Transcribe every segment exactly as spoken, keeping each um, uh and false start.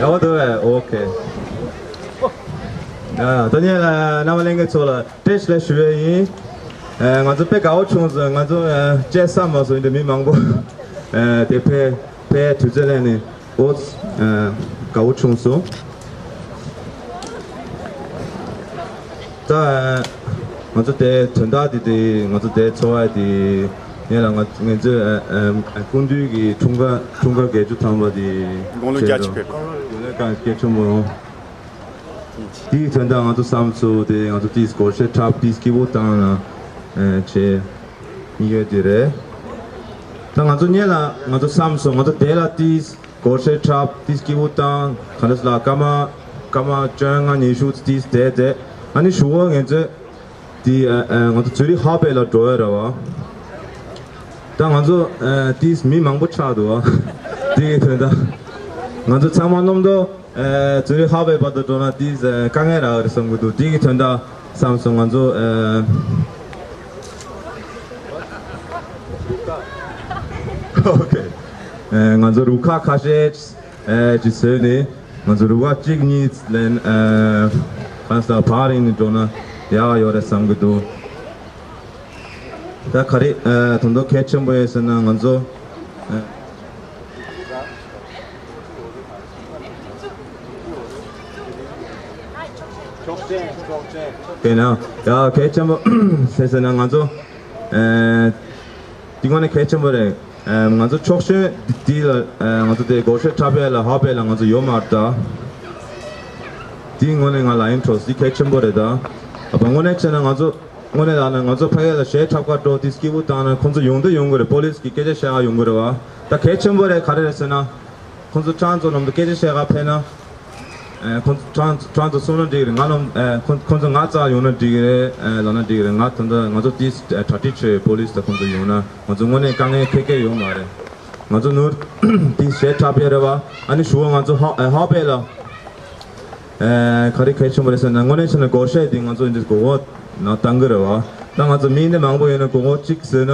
ཡག་པོ་འདུག་གས། ཨོ་ཁེ། ཡ། ད་ནི་རྣམ་པ་ལྷན་རྒྱས་ཚོ་ལ་བཀྲ་ཤིས་བདེ་ལེགས་ཞུ་ཡས་ཡིན། ཨ། ང་ཚོ་དཔེ་དགའ་པོ་བྱུང་སོང་། ང་ཚོ་ཨ་བཅད་ས་མ་སོང་། འདི་མི་མང་པོ་ཨ་དེ་ཕེབས་ཕེབས་དུས་ཚོད་ལེན་ནས། ཨོ། ཨ། དགའ་པོ་བྱུང་སོང་། ད་ང་ཚོ་དེ་དོན་དག་དེ་དེ་ང་ཚོ་དེ་འཚོགས་པ་དེ་ཡིན་ལ། ང་ང་ཚོའི་ཨ་ཨ་སྐུ་མདུན་གྱི་འཁྲུངས་སྐར་འཁྲུངས་སྐར་བརྒྱད་ཅུ་ཐམ་པ་དེ། དགུང་ལོ་བརྒྱད་ཅུ་ཕེབས། དགུང་ལོ་བརྒྱད་ཅུ་ཆེན་པོ་ཡོང་། དེའི་དོན་དག་ང་ཚོ་བསམ་ཚུལ་དེ་ང་ཚོ་དེ་སྒོར་གཞས་འཁྲབ་དེ་སྐྱིད་པོ་བཏང་ན་ཨ་བྱས་ཡོད་དེ་རེད། ད་ང་ཚོ་སྔོན་ལ་ང་ཚོ་བསམ་སོང་། ང་ཚོ་དེ་ལ་དེ་སྒོར་གཞས་འཁྲབ་དེ་སྐྱིད་པོ་བཏང་། ག་འདྲ་ལ་སྐར་མ་སྐར་མ་བཅོ་ལྔ་ཉི་ཤུ་དེ་བསྡད་དེ། ཨ་ནི་གཞུག་གུ་ང་ཚོ་དེ་ཨ་ཨ་ང་ཚོ་ཛུ་རིག་ཧ་པེ་ལ་འགྲོ་ཡ་རེད་བ། ད་ང་ཚོ་ཨ་དེ་མི་མང་པོ་ཆགས་འདུག་བ། དེ་གི་དོན་དག་ང་ཚོ་ཚང་མ་མཉམ་དུ་ཨ་ཛུ་རིག་ཧ་པེ་བར་དུ་འགྲོ་ན་དེ་ཨ་དཀའ་ངལ་རག་རེད་བསམ་གི་འདུག་དེ་གི་དོན་དག་བསམ་སོང་། ང་ཚོ་ཨ་ཨོ་ཁེ། ཨ་ང་ཚོ་རུ་ཁག་ཁ་ཤས་ཨ་ཅིག་བཟོས་ནས། ང་ཚོ་རུ་ཁག་གཅིག་གཉིས་ལེན་ཨ་གང་ཟག་བར་ཡིན་ནས་འགྲོ་ན་ཡག་ཡོད་རེད་བསམ་གི་འདུག་ད་ག་རེ་ཨ་དོན་དག་གལ་ཆེན་པོ་ཡོད་ཟེར་ན། ང་ཚོ་ཨ་དེ་ན་ཡ་གལ་ཆེན་པོ་ཟེར་ཟེར་ན། ང་ཚོ་ཨ་དེ་དངོས་གནས་གལ་ཆེན་པོ་རེད། ཨ་ང་ཚོ་ཕྱོགས་ཞེན་འདི་ལ་ཨ་ང་ཚོ་དེ་སྒོར་གཞས་འཁྲབ་ཡས་ལ་ཧ་པེ་ལ་ང་ཚོ་ཡོད་མ་རེད་ད། དེ་དངོས་གནས་ང་ལ་ཡིན་འཕྲོ་སི་གལ་ཆེན་པོ་རེད་ད། ཨ་ཕ་དངོས་གནས་བྱས་ན་ང་ཚོ་དངོས་གནས་ལ་ན་ང་ཚོ་ཕ་གི་ལ་གཞས་འཁྲབ་ག་འགྲོ་དེ་སྐྱིད་པོ་བཏང་ན་ཁོང་ཚོ་ཡོང་དུ་ཡོང་གི་རེད། པོ་ལིས་ཀྱི་སྐད་ཆ་བཤད་ག་ཡོང་གི་རེད་བ། ད་གལ་ཆེན་པོ་རེད། ག་རེ་རེད་ཟེར་ན། ཁོང་ཚོ་ཁྲང་ཚོ་ནང་དུ་སྐད་ཆ་བཤད་ག་ཕེབས་ན། ཨ་ཁོང་ཚོ་ཁྲང་ཁྲང་ཚོ་གསུང་ན་འགྲིག་རེད། ང་ནང་ཨ་ཁོང་ཁོང་ཚོ་ང་རྩར་ཡོང་ན་འགྲིག་རེད། ཨ་ལབ་ན་འགྲིག་རེད། ང་ད་ལྟ་ང་ཚོ་དེ་གྲ་སྒྲིག་བྱས་པོ་ལིས་དང་ཁོང་ཚོ་ཡོང་ན་ང་ཚོ་དངོས་གནས་དཀའ་ངལ་འཕྲད་མཁན་ཡོད་མ་རེད། ང་ཚོ་ནོར་དེ་གཞས་འཁྲབ་ཡས་རེད་བ། ཨ་ནི་གཞུག་གུ་ང་ཚོ་ཧ་ཨ་ཧ་པེ་ལ་ཨ་ག་རེ་གལ་ཆེན་པོ་རེད་ཟེར་ན། དངོས་གནས་བྱས་ན་སྒོར་གཞས་དེ་ང་ཚོ་འདི་སྒོར་ནང་བཏང་གི་རེད་བ། ད་ང་ཚོ་མི་འདི་མང་པོ་ཡོད་ན་སྒོར་གཅིག་བཟོས་ན་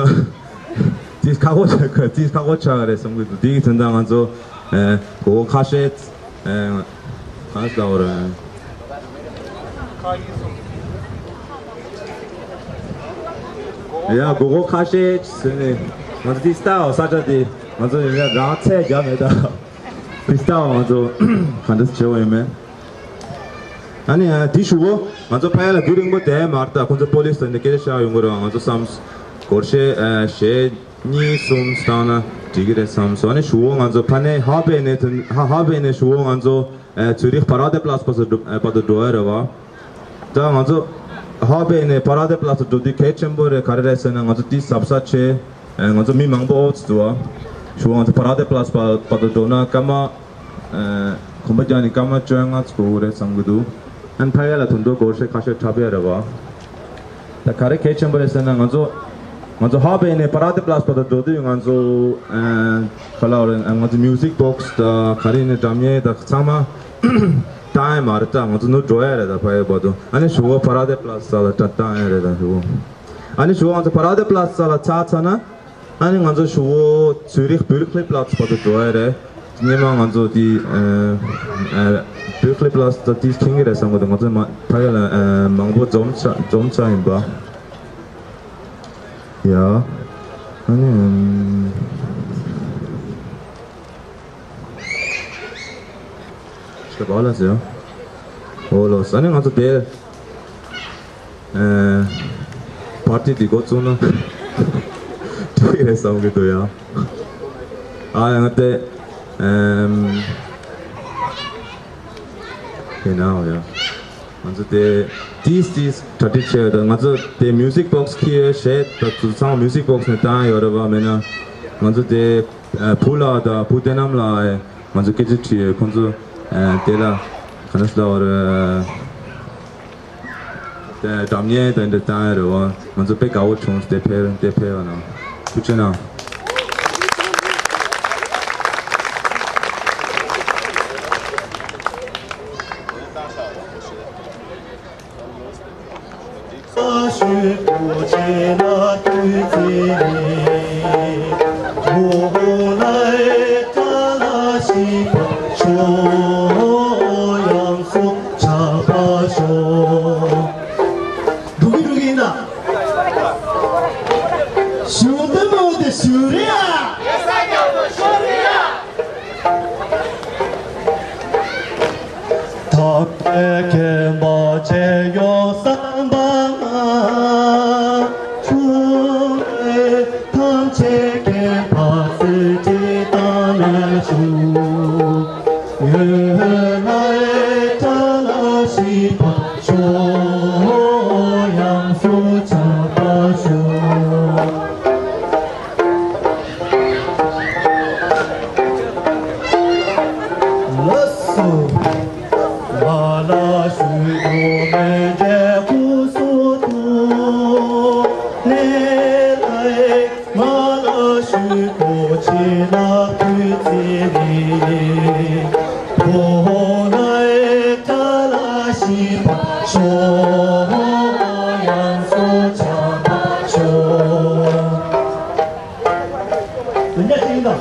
དེ་ཁག་པོ་ཆགས་དེ་ཁག་པོ་ཆགས་ཀྱི་རེད་བསམ་གི་འདུག་དེ་གི་དོན་དག་ང་ཚོ་ཨ་སྒོར་ཁ་ཤས་ཨ་གང་ཟེར་བ་རེད། ཡ་སྒོར་ཁ་ཤས་བཟོས་ནས་ང་ཚོ་དེ་ལྟ་བ་ས་ཆ་དེ་ང་ཚོ་ཡིན་ན་རང་ཚད་རྒྱབ་མེད་ད། དེ་ལྟ་བ་ང་ཚོ་ག་འདྲ་བྱེད་པ་ཡིན་མིན། ཨ་ནི་ཨ་དེ་གཞུག་གུ་ང་ཚོ་ཕ་གི་ལ་དུས་རིང་པོ་བསྡད་མ་རེད་ད། ཁོང་ཚོ་པོ་ལིས་དང་འདི་སྐད་ཆ་བཤད་ཡོང་གི་རེད་བ། ང་ཚོ་བསམ་སྒོར་གཞས་ཨ་གཞས་གཉིས་གསུམ་བཏང་ན་འགྲིག་གི་རེད་བསམ་སོང་། ཨ་ནི་གཞུག་གུ་ང་ཚོ་ཕ་ནས་ཧ་པེ་ནས་དོན་ཧ་ཧ་པེ་ནས་གཞུག་གུ་ང་ཚོ་ཨ་ཛུ་རིག་པ་ར་དེ་པ་ལཱས་བར་དུ་འགྲོ་ཨ་བར་དུ་འགྲོ་ཡ་རེད་བ། ད་ང་ཚོ་ཧ་པེ་ནས་པ་ར་དེ་པ་ལཱས་བར་དུ་འགྲོ་དུས་གལ་ཆེན་པོ་རེད། ག་རེ་རེད་ཟེར་ན། ང་ཚོ་དེ་གཟབ་གཟབ་བྱས། ཨ་ང་ཚོ་མི་མང་པོ་འོ་ཙི་འདུག་བ། གཞུག་གུ་ང་ཚོ་པ་ར་དེ་པ་ལཱས་བར་བར་དུ་འགྲོ་ན་སྐར་མ་ཨ་གོམ་པ་རྒྱག་ནས་སྐར་མ་བཅོ་ལྔ་ཙམ་འགོར་གྱི་རེད་བསམ་གྱི་འདུག་ཨ་ནི་ཕ་གི་ལ་དོན་དུ་སྒོར་གཞས་ཁ་ཤས་འཁྲབ་ཡ་རེད་བ། ད་ག་རེ་གལ་ཆེན་པོ་རེད་ཟེར་ན། ང་ཚོ་ང་ཚོ་ཧ་པེ་ནས་པ་ར་དེ་པ་ལཱས་བར་དུ་འགྲོ་དུས་ང་ཚོ་ཨ་ག་ལབ་རེད། ཨ་ང་ཚོ་མིའུ་ཟིག་བོག་སི་དང་ག་རེ་ནས་སྒྲ་སྙན་དང་ཚང་མ་བཏང་ཡ་མ་རེད་ད། ང་ཚོ་ནུབ་འགྲོ་ཡ་རེད་ད། ཕ་གི་བར་དུ། ཨ་ནི་གཞུག་གུ་པ་ར་དེ་པ་ལཱས་ལ་བཏང་ཡ་རེད་ད་གཞུག་གུ། ཨ་ནི་གཞུག་གུ་ང་ཚོ་པ་ར་དེ་པ་ལཱས་ལ་ཚར་ཚར་ན། ཨ་ནི་ང་ཚོ་གཞུག་གུ་ཛུ་རིག་བྷུ་རུག་ལིན་པ་ལཱས་བར་དུ་འགྲོ་ཡ་རེད། སྔོན་མ་ང་ཚོ་དེ་ཨ་ཨ་བྷུ་རུག་ལིན་པ་ལཱས་ད་དེ་མཁྱེན་གྱི་རེད་བསམ་གི་འདུག་ང་ཚོ་མ་ཕ་གི་ལ་ཨ་མང་པོ་འཛོམས་ཚར་འཛོམས་ཚར་ཡིན་པ། ཡ། ཨ་ནི་ཨམ། ཤེས་པ་ལ་ཟེར། འོ་ལོ། ཨ་ནི་ང་ཚོ་དེ་ཨ་པར་ཏི་འདི་འགོ་བཙུགས་ན་འགྲིག་རེད་བསམ་གྱི་འདུག་ཡ། ཨ་ཡང་དེ་ཨམ་ཡིན་ནའང་ཡ། ང་ཚོ་དེ་ཏིས་ཏིས་གྲ་སྒྲིག་བྱས་ཡོད་ད། ང་ཚོ་དེ་མིའུ་ཟིག་བོག་སི་ཁྱེར་ཡོད་བྱས་ད། དུ་ཚང་མིའུ་ཟིག་བོག་སི་ནས་བཏང་ཡོད་རེད་བ། མེད་ན་ང་ཚོ་དེ་ ཨ། བུ་ལགས་དང་བུ་བསྟན་རྣམ་ལགས་ང་ཚོ་སྐད་ཆ་དྲིས། ཁོང་ཚོ་ཨ་དེ་ལ་ག་འདྲ་ཟེར་བ་རེད། དེ་སྒྲ་སྙན་དང་འདྲ་བཏང་ཡ་རེད་བ། ང་ཚོ་དཔེ་དགའ་བོ་བྱུང་། དེ་ཕེབས་དེ་ཕེབས་པ་ན་ཐུགས་རྗེ་གནང་། འགྲོ་གི་འགྲོ་གི་ཡིན་ད། ཞུ་འདི་མོ་དེ་ཞུ་རེ་ཡ། ཐབས་མཁས་མཁྱེན་པ་ཆེ་ཡོད་བསམ་པ་ང་། ཆོས་ཐམས་ཅད་མཁྱེན་པ་སྲས་བཅས་དང་ལེགས་ཞུ། ཡོད་ལ་ཡོད་ལ་ཤིས་པ་ཤོག། ཡང་སུ་ཆགས་པ་ཤོག། ལགས་སོ། མ་ལ་ཞུ་དོ་མེ་འདྲའི་སྐུ་གསུང་ཐུགས་ནས་ལ། མ་ལ་ཞུ་དོ་ཆེ་ལ་ཐུགས་རྗེ་ལེགས། ཕོ་ལ་ཏྲ་ལ་ཤིས་པ་ཤོག། ཡང་སུ་ཆགས་པ་ཤོག། དེ་འདྲ་ཞིག་དང་།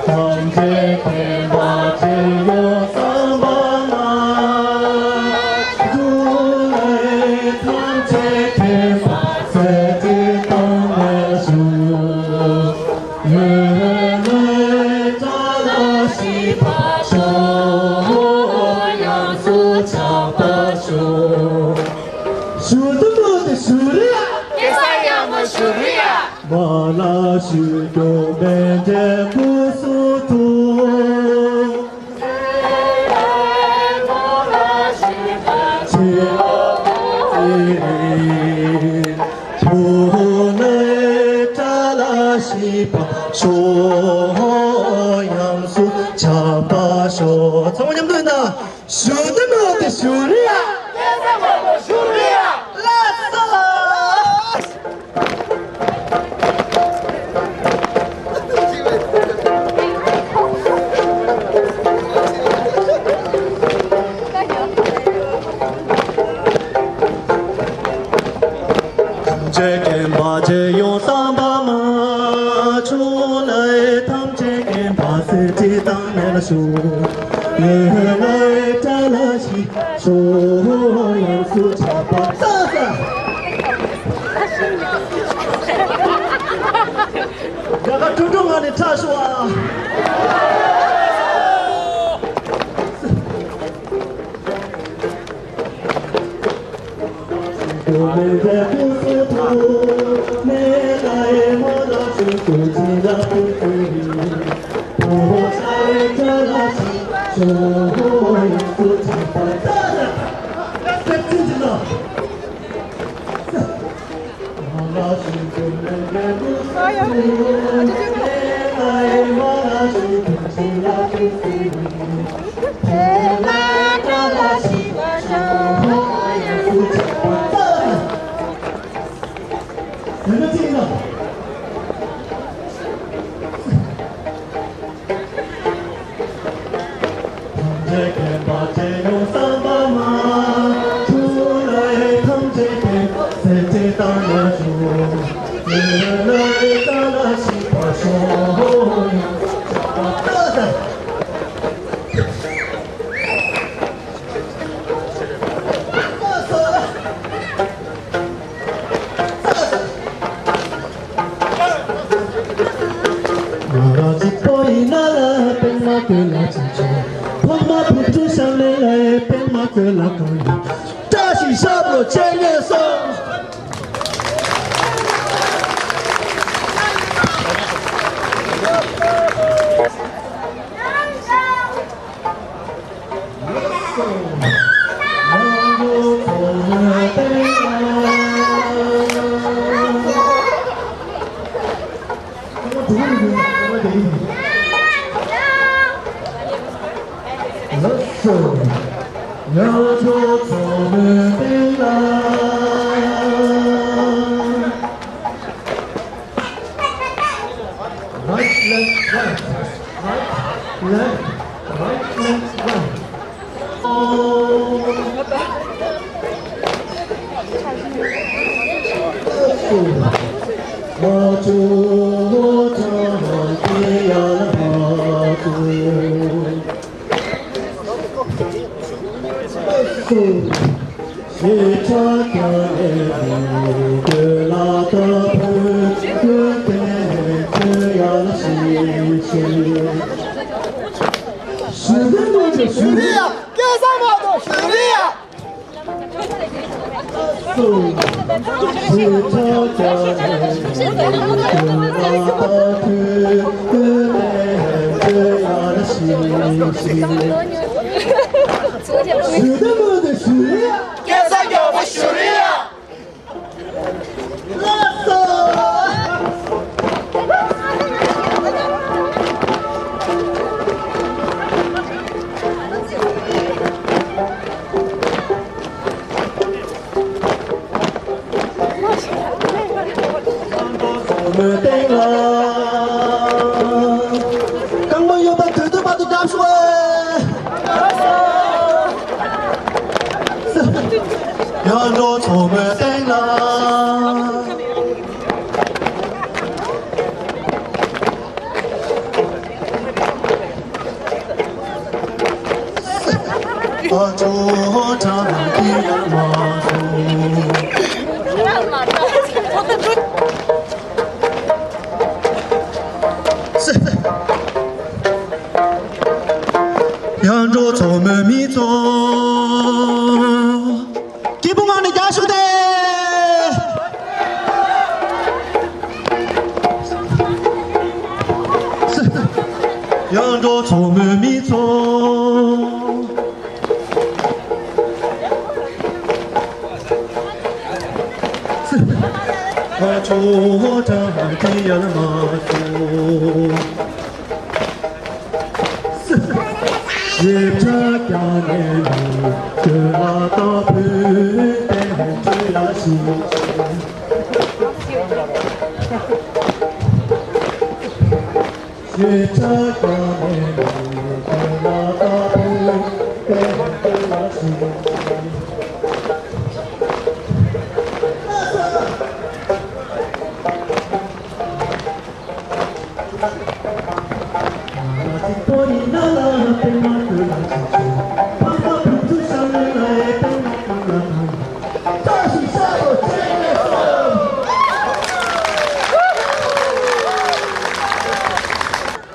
ཐམས་ཅད་མཁྱེན་པ་ཆེ་ཡོད་བསམ་པ་ན། སྒྲུབ་ལས་ཐམས་ཅད་མཁྱེན་པ་སྲས་བཅས་དང་ལེགས་ཞུ། ཡོད་ལས་ཏྲ་ལ་ཤིས་པ་ཤོག། ཡང་སུ་ཆགས་པ་ཤོག། ཞུ་དུ་མོ་དེ་ཞུ་རེ་ཡ། སྐལ་བཟང་ཡག་མོ་ཞུ་རེ་ཡ། མ་ལ་ཞུ་རྒྱུ་མེད་འདྲའི་སྐུ་གསུང་ཐུགས། ཕོ་ལ་ཏྲ་ལ་ཤིས་པ་ཤོག། ཡང་སུ་ཆགས་པ་ཤོག། ཚང་མ་མཉམ་དུ་ཡིན་ན། ཞུ་དུ་མོ་དེ་ཞུ་རེ་ཡ། སྐལ་བཟང་ཡག་མོ་ཞུ་རེ་ཡ། ལགས་སོ། ཐམས་ཅད་མཁྱེན་པ་ཆེ་ཡོད་བསམ་པ་མ། ཆོས་ལས་ཐམས་ཅད་མཁྱེན་པ་སྲས་བཅས་དང་ལེགས་ལ་ཞུ། ཡོད་ལས་ཏྲ་ལ་ཤིས་ཤོག། ཡང་སུ་ཆགས་པ་ཏ་ས། རྒྱ་གར་དྲུག་དྲུག་ངང་ནས་ཁྲ་ཤོག་ཨ། ཐམས་ཅད་མཁྱེན་པ་ཆེ་ཡོད་བསམ་པ་མ། ཆོས་ལས་ཐམས་ཅད་མཁྱེན་པ་སྲས་བཅས་དང་ལེགས་ཞུ། ཡོད་ལས་ཏྲ་ལ་ཤིས་པ་ཤོག། ཡང་སུ་ཆགས་པ་ཏ་ས། ང་རང་གཅིག་པོ་ཡིན་ན་ལ་པདྨ་བཀོད་ལ་ཅི་ཆོག། འཕགས་མ་བུ་ཕྲུག་ཤམ་ལས་ལ་པདྨ་བཀོད་ལ་གང་ཡིན། བཀྲ་ཤིས་ཞབས་ལ་ཆེ་ཡོད་སོང་། ཡང་ཁྱོད་ཚོ་མོས་བསྟན་ལ། Right, left, right. Right, left, right, left, right. སྐལ་བཟང་མགྱོགས་པོ་ཞུ་རེ་ཡ། མོས་བསྟན་ལ། རྐང་པ་གཡོག་པ་དུས་དུས་བར་དུ་བརྡབ་ཤོག་ཨེ། ཡར་འགྲོ་ཚོགས་མོས་བསྟན་ལ། ཨ་ཅོ་ཁྲ་ལ་ཀི་ཡར་མ་སོང་། ཡར་འགྲོ་ཚོགས་མི་མི་ཚོ། སྐྱིད་པོ་ངང་ནས་རྒྱག་ཤོག་དེ། ཡར་འགྲོ་ཚོགས་མི་མི་ཚོ། ཨ་ཅོ་ཁྲ་ལ་ཀི་ཡར་མ་སོང་། ཞིབ་ཆ་རྒྱག་ནས་མི་སྐྱོ་ལ་ལྟ་བུའི་བསྟན་འགྲོ་ཡ་ཞིག་ཞིབ་ཆ་རྒྱག་ནས་མི་སྐྱོ་ལ་ལྟ་བུའི་བསྟན་འགྲོ་ཡ་ཞིག་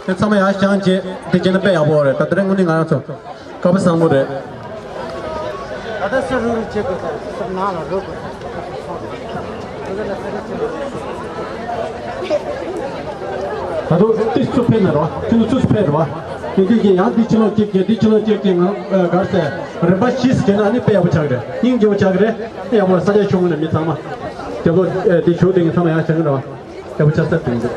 དེ་ཚང་མ་ཡར་བཞེངས་བྱས་དེ་བྱས་ན་དཔེ་ཡག་པོ་རེད། ད་དེ་རིང་དངོས་གནས་ང་རང་ཚོ་སྐལ་བ་བཟང་པོ་རེད། ད་ལྟ་སུ་རུབ་རུབ་བྱེད་དགོས་ས་རེད། སུ་ནང་ལ་རུབ་དགོས་ས་རེད། ད་དུང་ཏིས་ཚུར་ཕེབས་ན་རོ། ཁྱོད་ཚོ་ཚུར་ཕེབས་རོ། ཁྱོད་ཚོ་ཡང་འདི་ཕྱི་ལོགས་གཅིག་གིས་འདི་ཕྱི་ལོགས་གཅིག་གིས་ང་གར་སེ་རིམ་པ་བཞི་ཟེར་ན་ཨ་ནི་དཔེ་ཡག་པོ་ཆགས་རེད། སྙིང་རྗེ་པོ་ཆགས་རེད། ཡག་པོ་ས་ཆ་ཆུང་ངུ་ནས་མི་ཚང་མ་རྒྱབ་ལོགས་འདི་ཞུགས་དེ་ངས་ཚང་མ་ཡང་བྱ་གི་རོ། ཡག་པོ་ཆགས་ས་དེ་འདུག་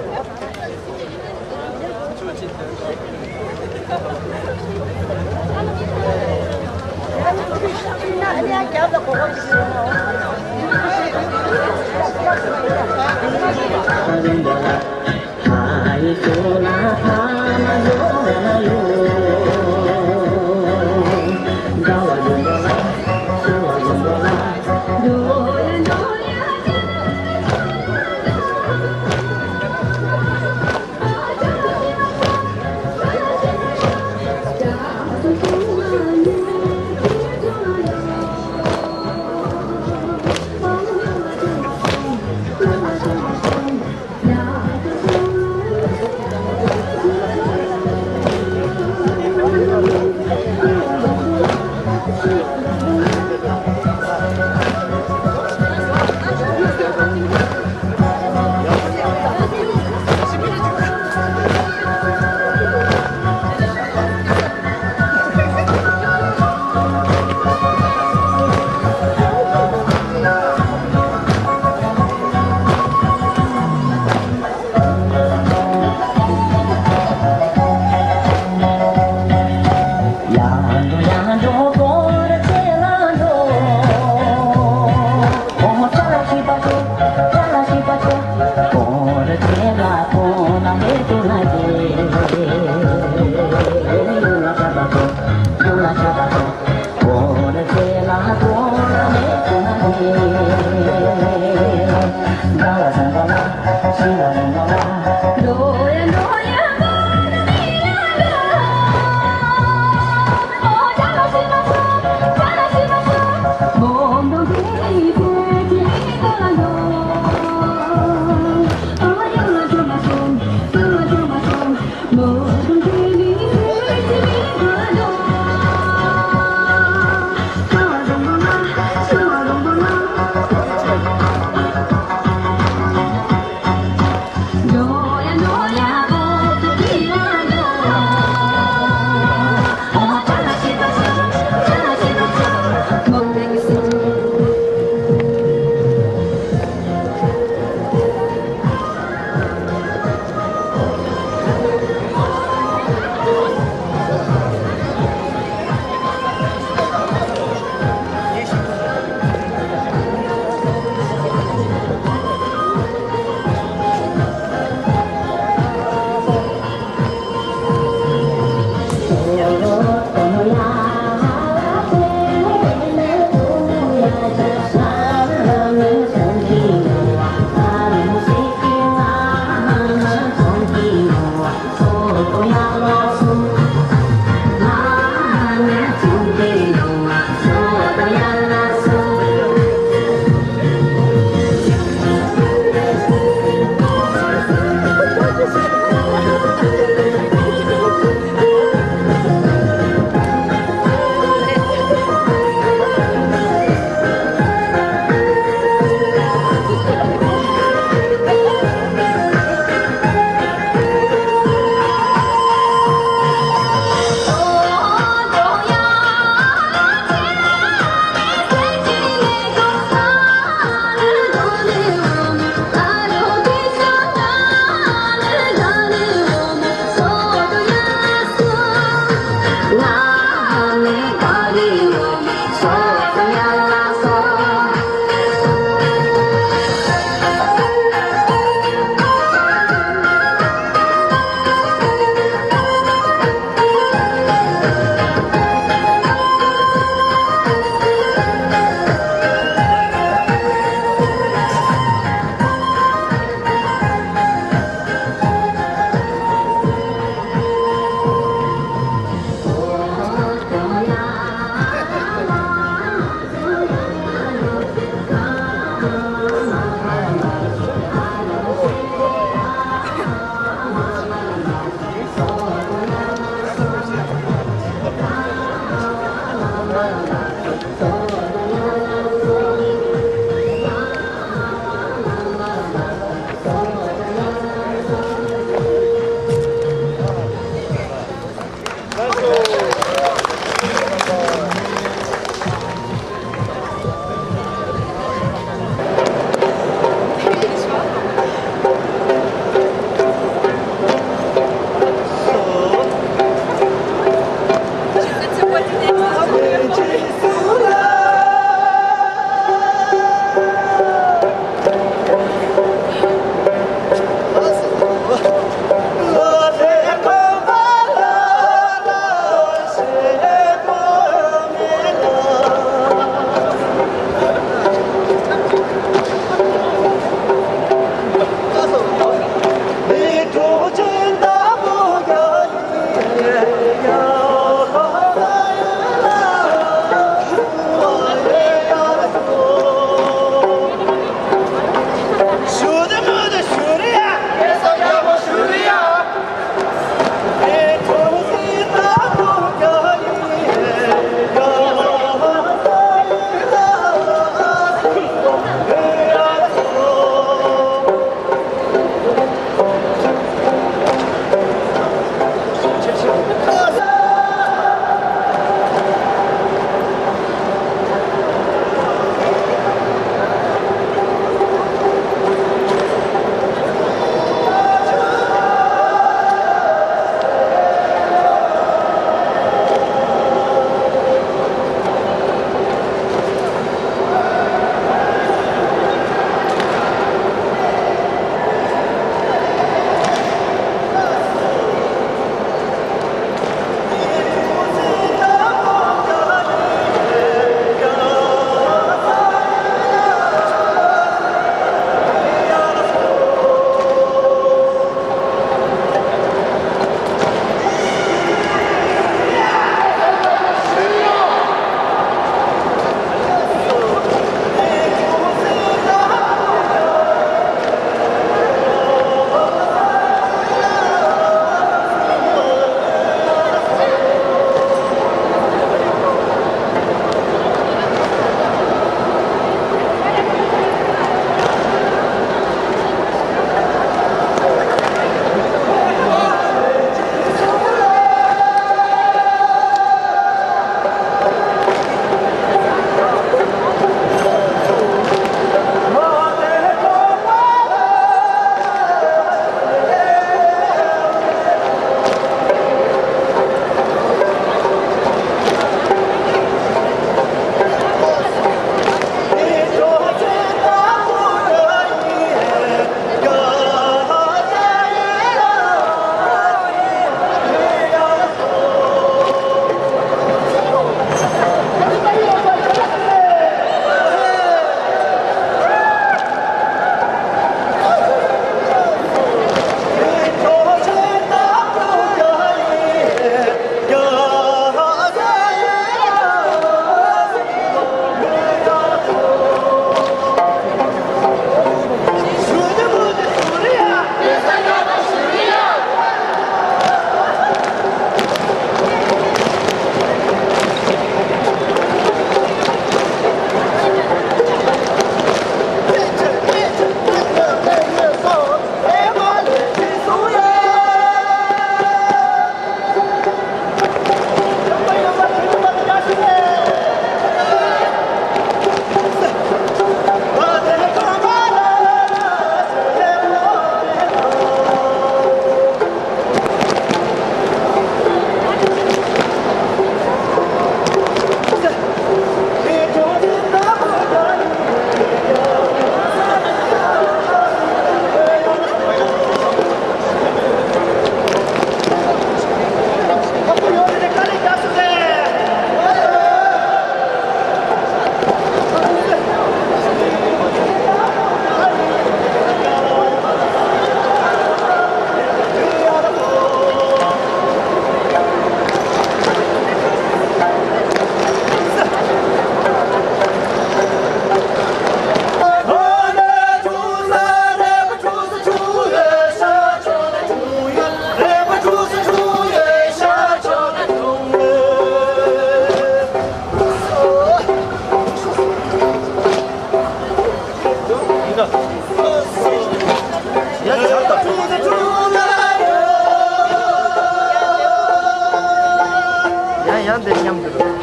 ཡང་འདི་མཉམ་དུ།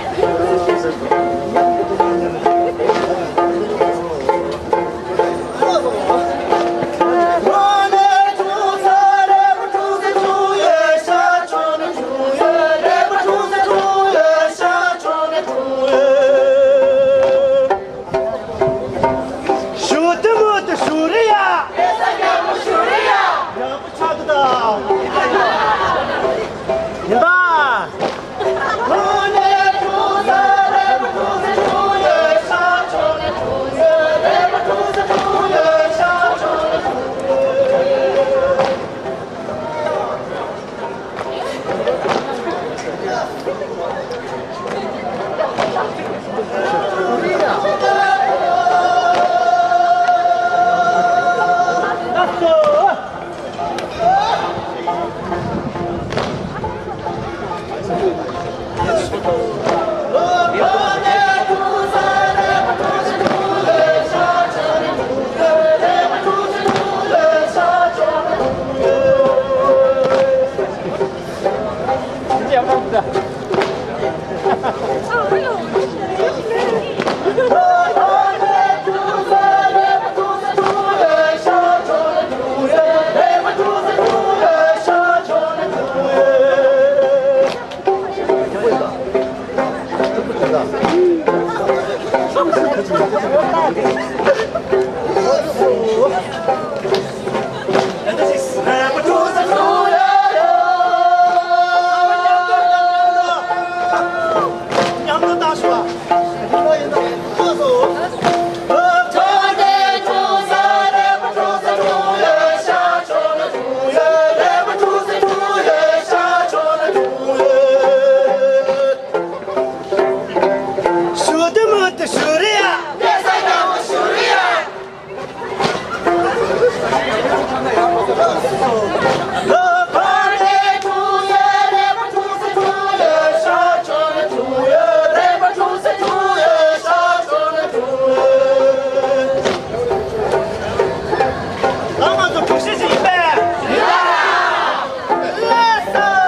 ཞུ་དེ་མོ་དེ་ཞུ་རེ་ཡ། ཡག་པོ་ཆགས་འདུག་ད། ཡིན་པ། ཞུ་དེ་མོ་དེ་ཞུ་རེ་ཡ། ང་ཚོ་གྲོགས་ཤིག་ཡིན་པས། ལགས་སོ།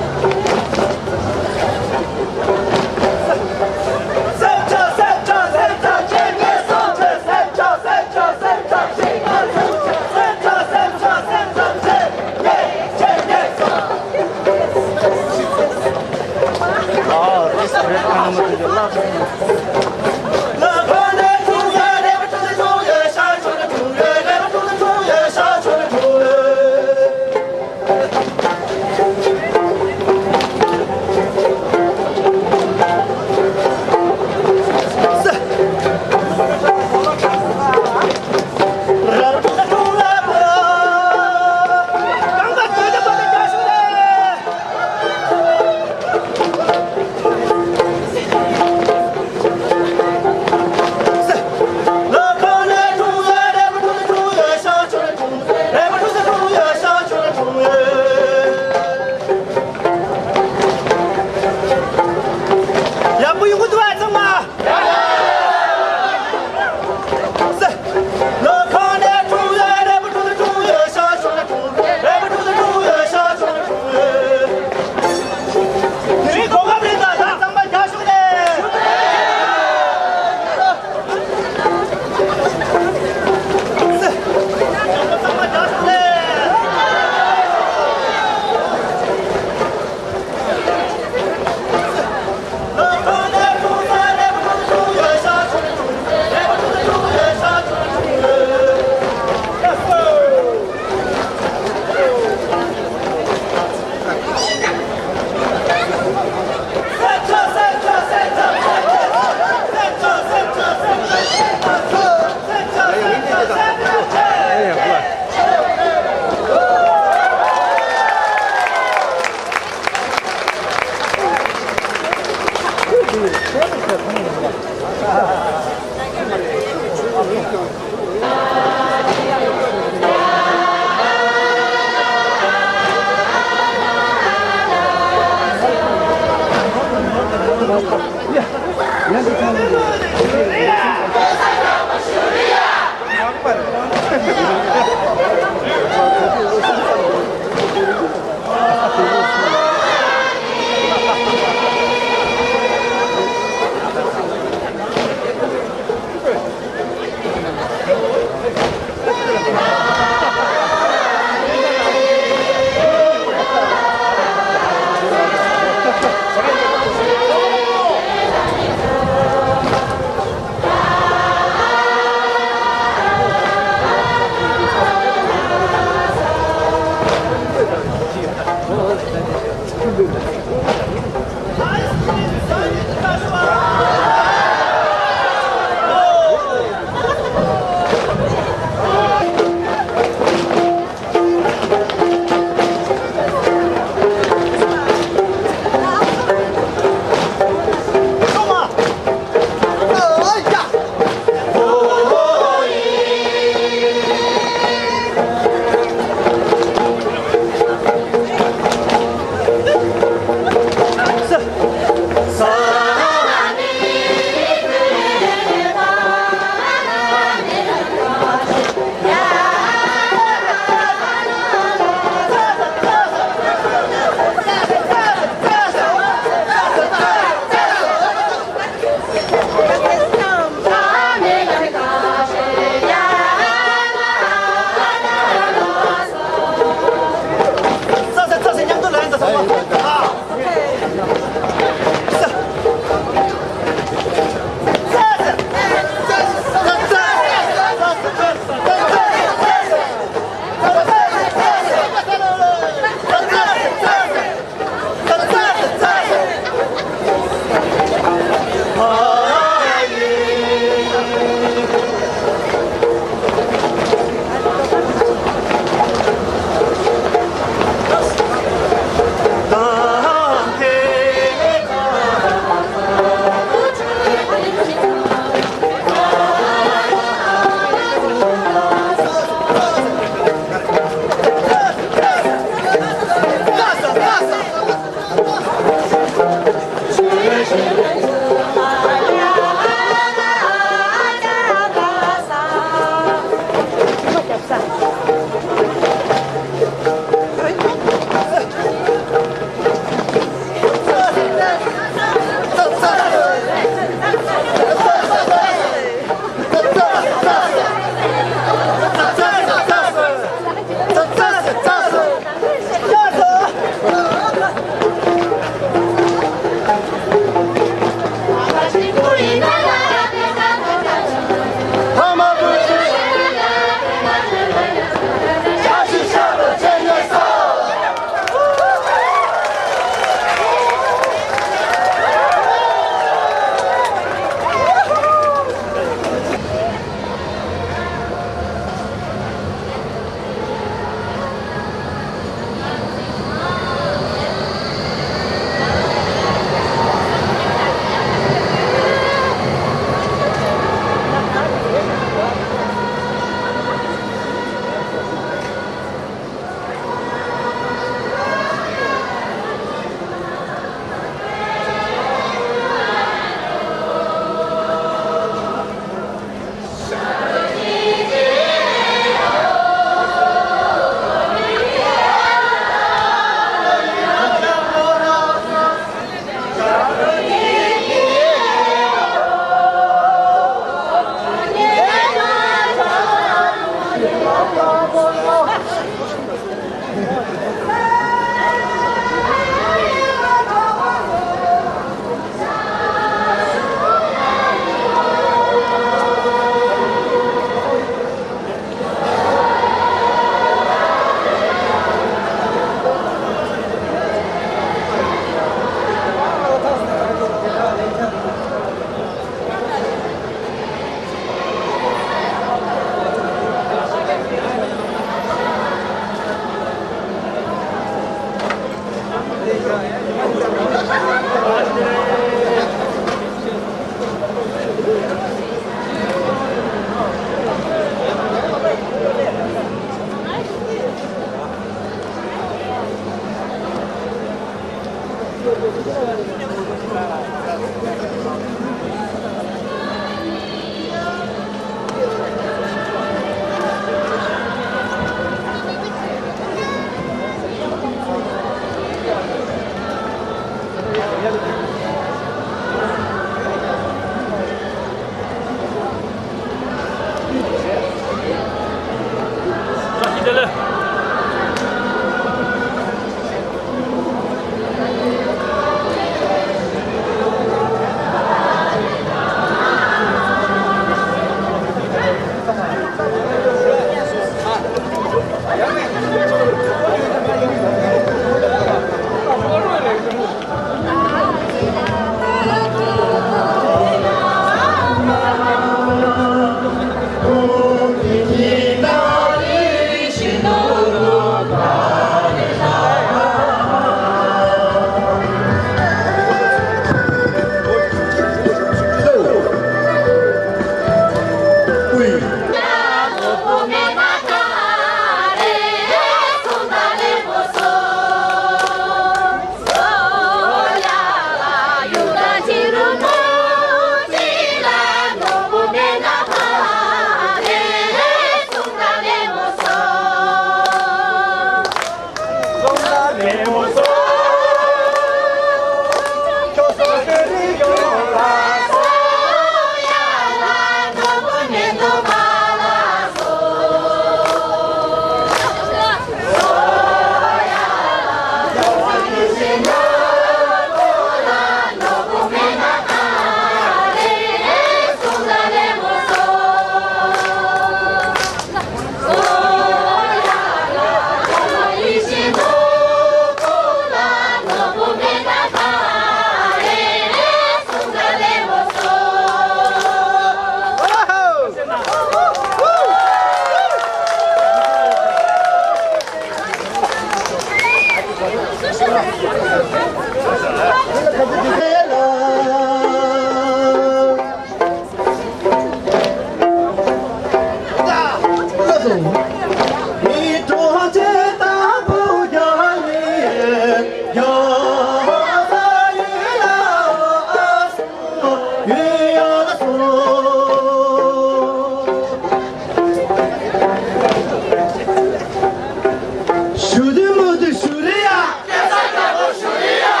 ཞུ་དུས་མོ་དུས་ཞུ་རེ་ཡ། སྐད་ཆ་རྒྱག་པོ་ཞུ་རེ་ཡ།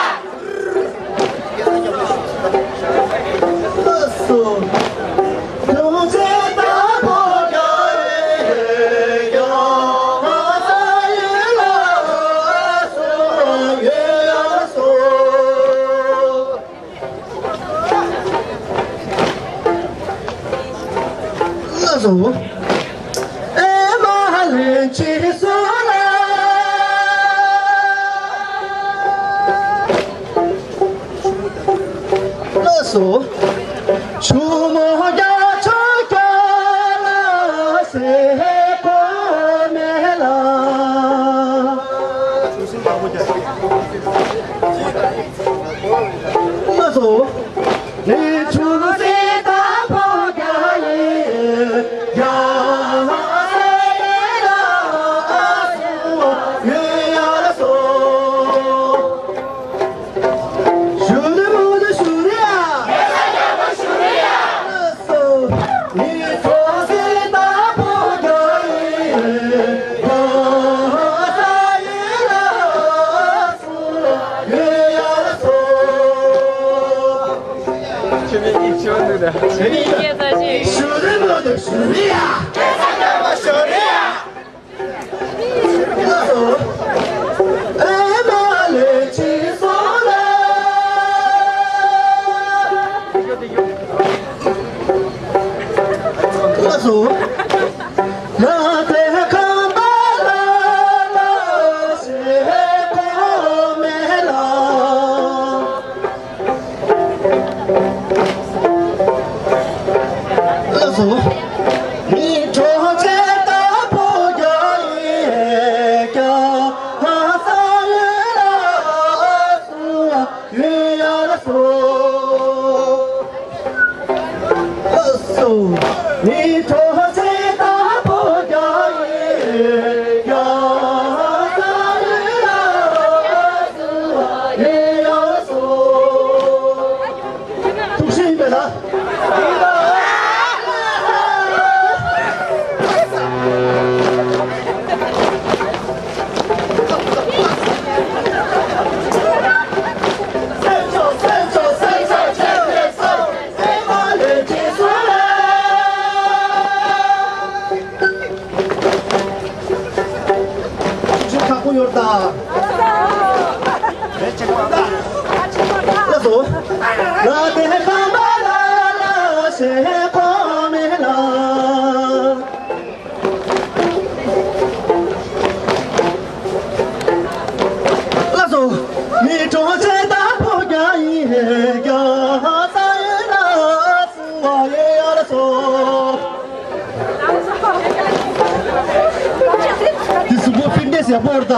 ལགས་སོ། ལགས་སོ། ཨེ་མ་ལེན་ཅི་སོ་ལ། ལགས་སོ། ཆུ་མོ་རྒྱ་ཆུ་རྒྱ་ལ་སེ་གོ་མེ་ལ། ལགས་སོ། ཐུགས་ཤེས་ཡིན་པས་ན། ཁག་པོ་ཡོད་ད། ལགས་སོ། ལ་དེ་ཁང་པ་ལ་ལ་ཞེ་ཁོ་མེ་ལ། ལགས་སོ། མི་གྲོང་ཁྱེར་དང་ཕོ་རྒྱ་ཡིན་ཧེ་རྒྱ་ས་ཡིན་ལ་སུ་བ་ཡེ་ཡ་ལ་སོ། དེ་གཟུགས་པོ་ཕིག་ནེ་སི་ཡག་པོ་ཡོད་ད།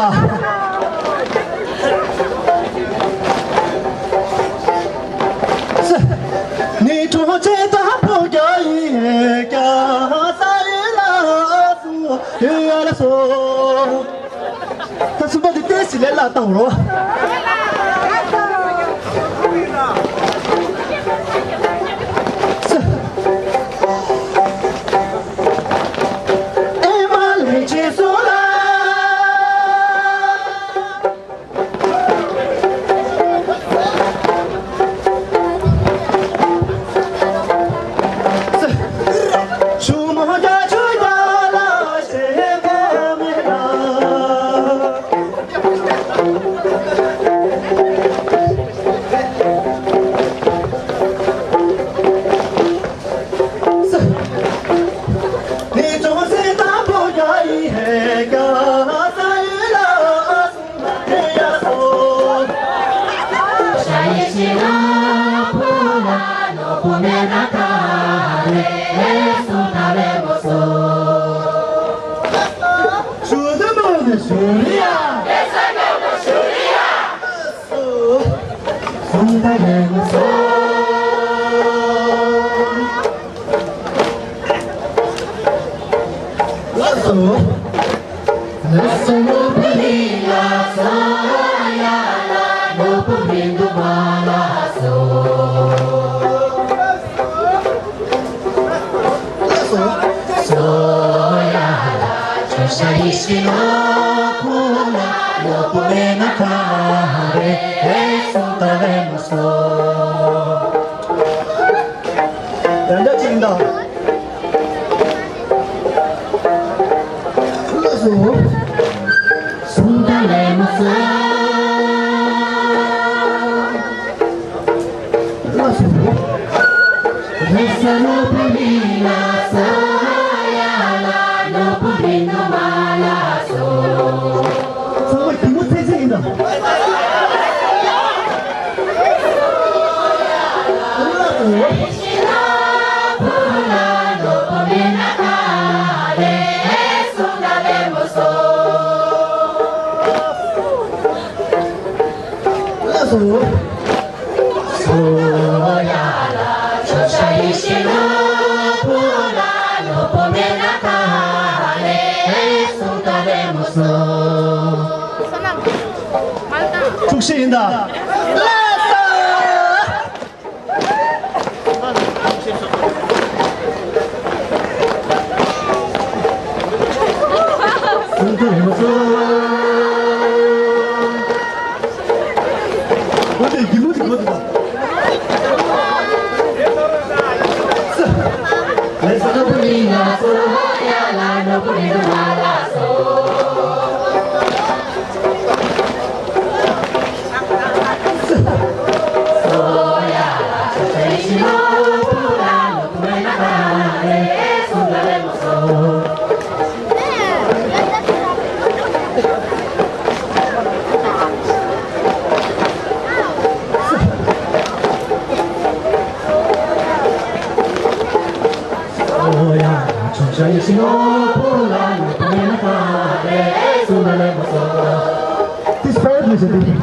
ནི་གྲོང་ཁྱེར་དང་ཕོ་རྒྱ་ཡིན་ཧེ་རྒྱ་ས་ཡིན་ལ་སུ་ཡེ་ཡ་ལ་སོ། ད་གསུམ་པ་དེ་ཏོག་ཙམ་ལས་སླ་བཏང་རོགས། ཨེ་མ་ལེ་ཅི་སོ་ལ། ཡང་བསྐྱར་ཅིག་ཡིན་ད། ལགས་སོ། ཚང་མ་གད་མོ་ཚད་ཚད་ཡིན་ད། ལགས་སོ། ཐུགས་རྗེ་ཆེ་ཡིན་ད། This is very pleasant.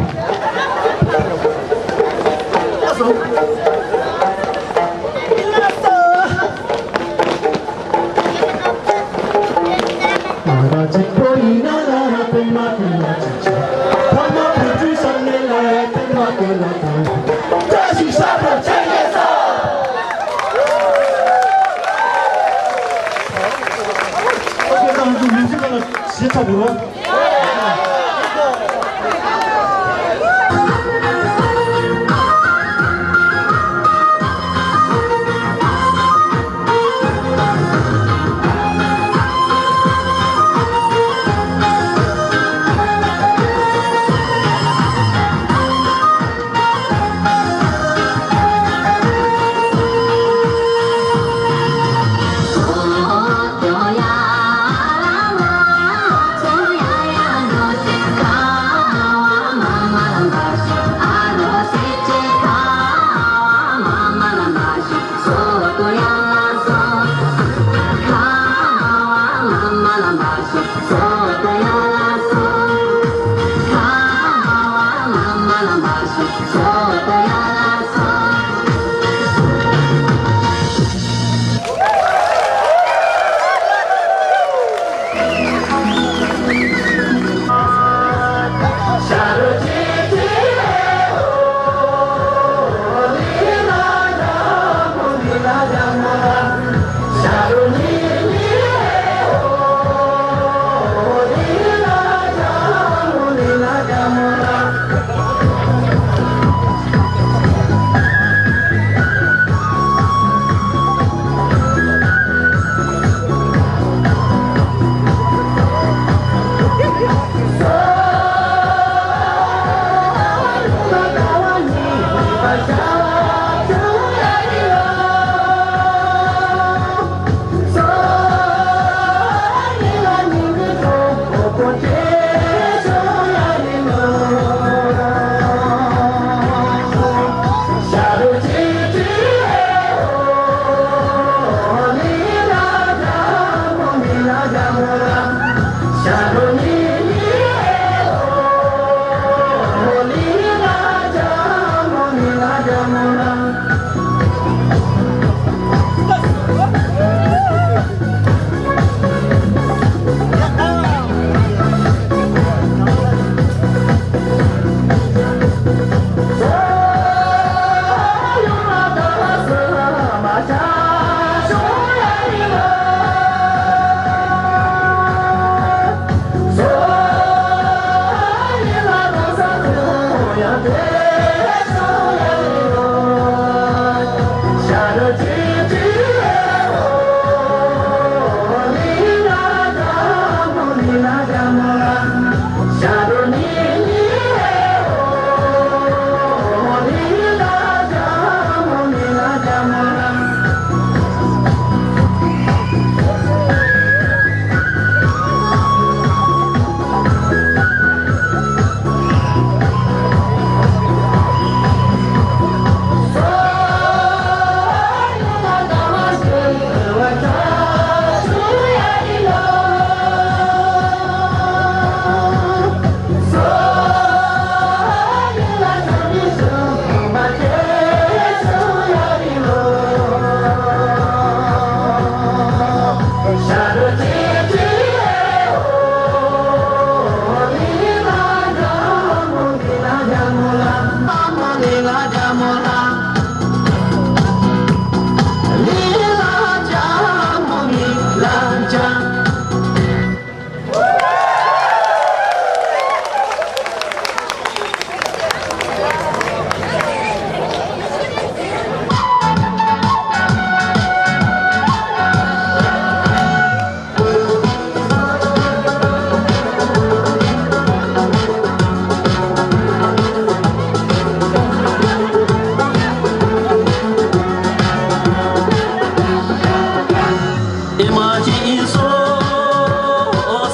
ཨེ་མ་ཅི་སོ།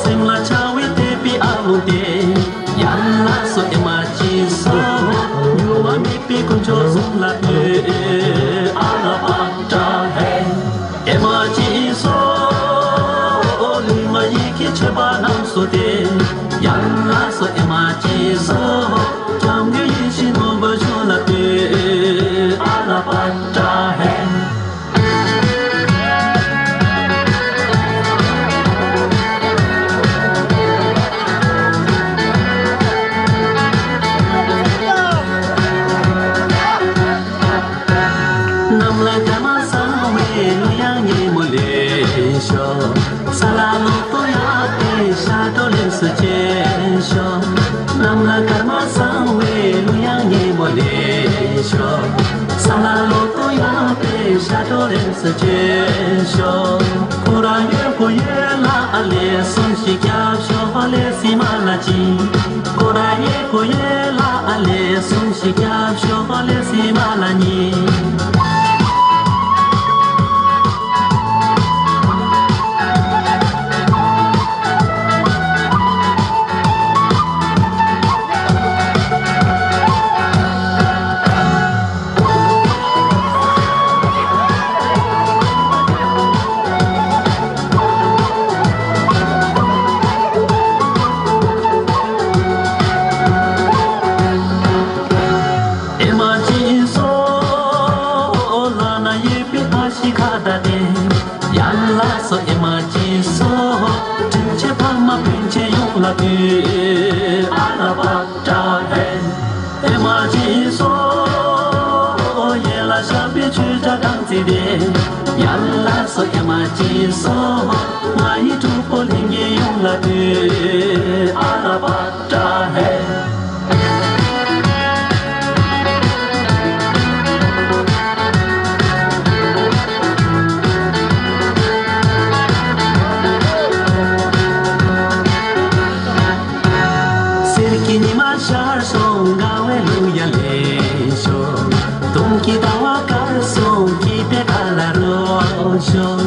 སེམས་ལ་འཆར་བའི་དད་པའི་ཨ་ལུང་དེ། ཡར་ལ་སོ་ཨེ་མ་ཅི་སོ། འགྱུར་བ་མེད་པའི་དཀོན་མཆོག་གསུམ་ལ་ཕུལ། ཨ་ལ་པ་ཏྲ་ཧེ། ཨེ་མ་ཅི་སོ། ལུས་ངག་ཡིད་ཀྱི་མཆོད་པ་རྣམས་སོ་སྟེ། ཡར་ལ་སོ་ཨེ་མ་ཅི་སོ། སྐྱབས་མགོན་ཡིད་བཞིན་ནོར་བུ་མཆོག་ལ་ཕུལ། ཨ་ལ་པ་ཏྲ་ཧེ། གནམ་ལ་སྐར་མ་བཟང་བའི་གླུ་དབྱངས་སྙན་མོ་ལེན་ཤོག། ས་ལ་ལོ་ཏོག་ཡག་པའི་ཞབས་བྲོ་ལེགས་སུ་གཅན་ཤོག། གནམ་ལ་སྐར་མ་བཟང་བའི་གླུ་དབྱངས་སྙན་མོ་ལེན་ཤོག། ས་ལ་ལོ་ཏོག་ཡག་པའི་ཞབས་བྲོ་ལེགས་སུ་གཅན་ཤོག། ཁོ་ར་ཡོད་ཁོ་ཡོད་ལ་ཨ་ལེ་གསུམ་ཞིག་སྐྱབས་ཤོག་ལེ་སི་མ་ལ་གཅིག། ཁོ་ར་ཡོད་ཁོ་ཡོད་ལ་ཨ་ལེ་གསུམ་ཞིག་སྐྱབས་ཤོག་ལེ་སི་མ་ལ་གཉིས། ཨེ་མ་ཅི་སོ། ལ་ན་ཡོད་པའི་ཨ་ཤི་ཁ་ད་དེ། ཡར་ལ་སོ་ཨེ་མ་ཅི་སོ། དྲིན་ཆེ་ཕ་མ་སྤུན་མཆེད་ཡོངས་ལ་ཕུལ། ཨ་ལ་པ་ཏྲ་ཧེ། ཨེ་མ་ཅི་སོ། ཡན་ལག་བཞག་པའི་ཆོས་གྲྭ་སྦྲང་རྩི་དེ། ཡར་ལ་སོ་ཨེ་མ་ཅི་སོ། ང་ཡི་གྲོགས་པོ་ལྷན་རྒྱས་ཡོངས་ལ་ཕུལ། ཨ་ལ་པ་ཏྲ་ཧེ། གསེར་གྱི་ཉི་མ་ཤར་སོང་། དགའ་བའི་གླུ་ཡང་ལེན་ཤོག། སྟོན་གྱི་ཟླ་བ་དཀར་སོང་། སྐྱིད་པའི་ཁ་ལ་རོལ་ཤོག།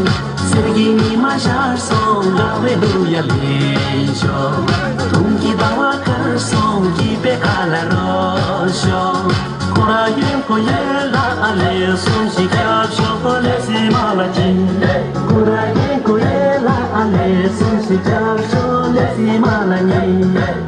གསེར་གྱི་ཉི་མ་ཤར་སོང་། དགའ་བའི་གླུ་ཡང་ལེན་ཤོག། སྟོན་གྱི་ཟླ་བ་དཀར་སོང་། སྐྱིད་པའི་ཁ་ལ་རོལ་ཤོག། ཁོ་ར་ཡོད་ཁོ་ཡོད་ལ་ཨ་ལེ་གསུམ་ཞིག་སྐྱབས་ཤོག་ལེ་སི་མ་ལ་གཅིག། ཁོ་ར་ཡོད་ཁོ་ཡོད་ལ་ཨ་ལེ་གསུམ་ཞིག་སྐྱབས་ཤོག་ལེ་སི་མ་ལ་གཉིས།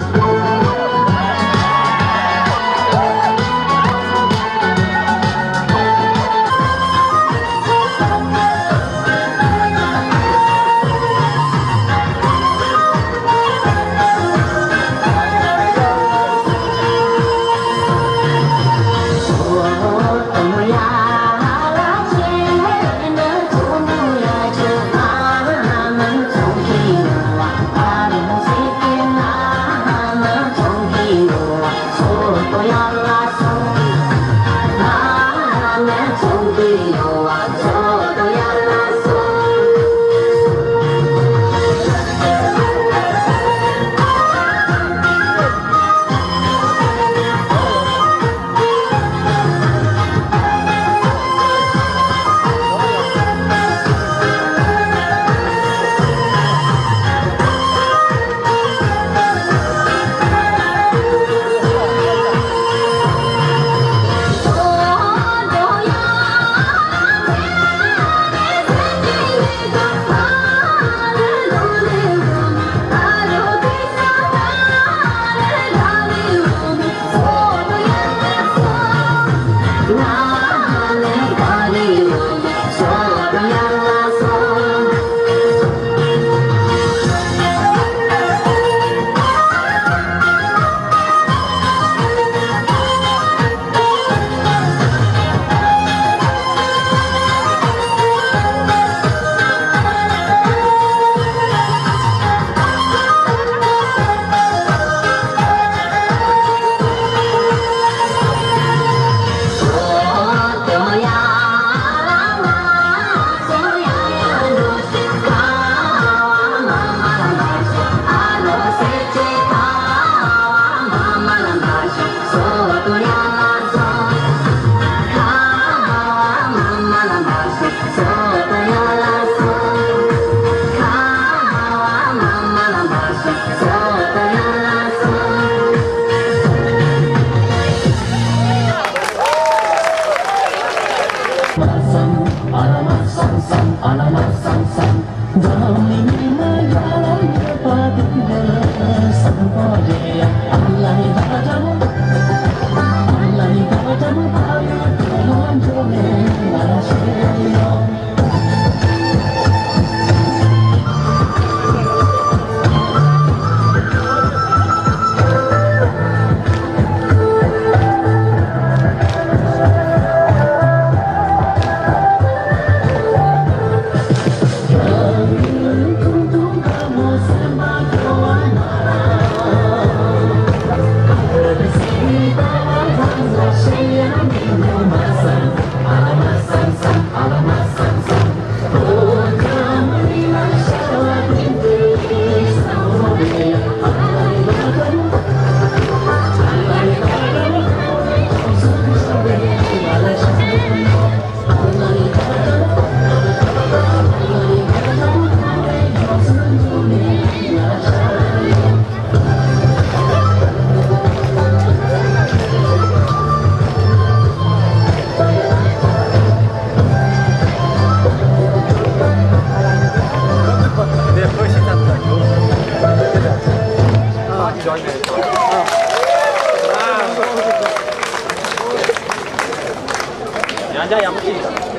ཡང་བསྐྱར་ཡག་པོ་ཅིག་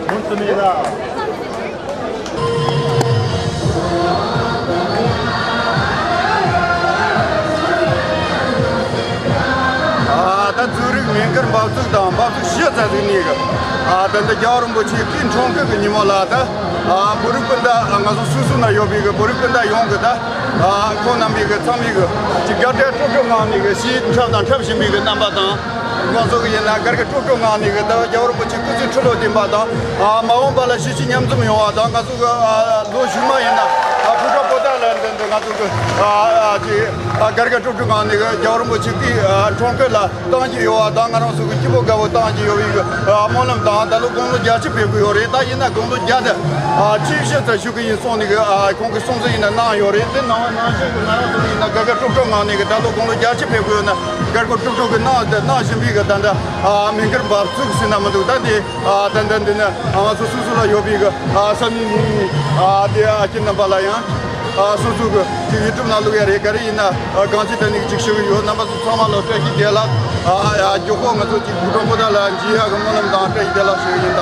མུ་མཐུད་ནས་ལ། ཨ་ད་ཛུ་རིག་མེ་འཁོར་འབབ་ཚུགས་དང་འབབ་ཚུགས་ཞེ་ཚ་ཟིག་ནས་གི། ཨ་ད་འདི་རྒྱལ་བ་རིན་པོ་ཆེའི་སྐུའི་འཁྲུངས་སྐར་གི་ཉིན་མོ་ལ་ད། ཨ་བོད་རིགས་སྤུན་ཟླ་ང་ཚོ་སོ་སོ་ན་ཡོད་པའི་གི་བོད་རིགས་སྤུན་ཟླ་ཡོངས་གི་ད། ཨ་ཁོང་རྣམ་པའི་གི་ཚང་མའི་གི་ཅིག་དགའ་སྤྲོ་སྤྲོ་སྤྲོ་ངང་ནས་གི་ཞེ་འཁྲབ་དང་འཁྲབ་བཞིན་པའི་གི་རྣམ་པ་དང་། ང་ཚོ་གི་ཡིན་ན་དགའ་དགའ་སྤྲོ་སྤྲོ་ངང་ནས་གི་ད་རྒྱལ་བ་རིན་པོ་ཆེ་སྐུ་ཚེ་ཁྲི་ལོ་བརྟན་པ་དང་། ཨ་མ་འོངས་པ་ལ་གཞིས་བྱེས་མཉམ་འཛོམས་ཡོང་བ་དང་། ང་ཚོ་གི་ཨ་ལོ་གཞུག་མ་ཡིན་ན་ཨ་བོད་ཁྲ་པོ་ཏ་ལ་འདི་འདི་ང་ཚོ་གི་ཨ་ཨ་ཅིག་ཨ་དགའ་དགའ་སྤྲོ་སྤྲོ་ངང་ནས་གི་རྒྱལ་བ་རིན་པོ་ཆེ་སྐུའི་ཨ་འཁྲུངས་སྐར་ལ་བཏང་གི་ཡོད་པ་དང་། ང་རང་ཚོ་གི་སྐྱིད་པོ་དགའ་པོ་བཏང་གི་ཡོད་པའི་གི་ཨ་སྨོན་ལམ་དང་། ད་ལོ་དགུང་ལོ་བརྒྱད་ཅུ་ཕེབས་གི་ཡོད་རེད། ད་ཡིན་ན་དགུང་ལོ་བརྒྱད་དེ་ཨ་ཆེས་ཤེས་ཚ་ཞུ་གི་ཡིན་གསུངས་ནས་གི་ཨ་ཁོང་གི་གསུང་བཤད་ཡིན་ན་གནང་ཡོད་རེད། དེ་ནང་ནང་བཞིན་གི་ང་རང་ཚོ་ཡིན་ན་དགའ་དགའ་སྤྲོ་སྤྲོ་ངང་ནས་གི་ད་ལོ་དགུང་ལོ་བརྒྱད་ཅུ་ཕེབས་གི་ཡོད་ན་དགའ་དགའ་སྤྲོ་སྤྲོ་གི་གནང་དེ་གནང་བཞིན་པའི་གི་ད་ལྟ་ཨ་མི་འགར་འབབ་ཚུགས་ཟིན་ན་མི་འདུག་ད་དེ་ཨ་ད་ལྟ་འདི་ནི་ང་ཚོ་སོ་སོ་ལ་ཡོད་པའི་གི་ཨ་ས་མིག་མིག་ནས་ཨ་དེ་ཨ་ཁྱེད་རྣམ་པ་ལ་ཡང་ཨ་སོ་སོ་གི་ཅིག་ཡུ་ཊུབ་ནང་བླུག་ཡ་རེད། ག་རེ་ཡིན་ན་ཨ་གང་ཅི་ད་ནི་ཅིག་ཞུ་གི་ཡོད། རྣམ་པ་ཚོ་ཚང་མ་ལ་བཀྲ་ཤིས་བདེ་ལེགས། ཨ་ཨ་མགྱོགས་པོ་ང་ཚོ་ཅིག་བུ་ཀྲང་པོ་ཏ་ལ་འཇུ་ཡ་གི་སྨོན་ལམ་དང་བཀྲ་ཤིས་བདེ་ལེགས་ཞུ་གི་ཡིན་ད།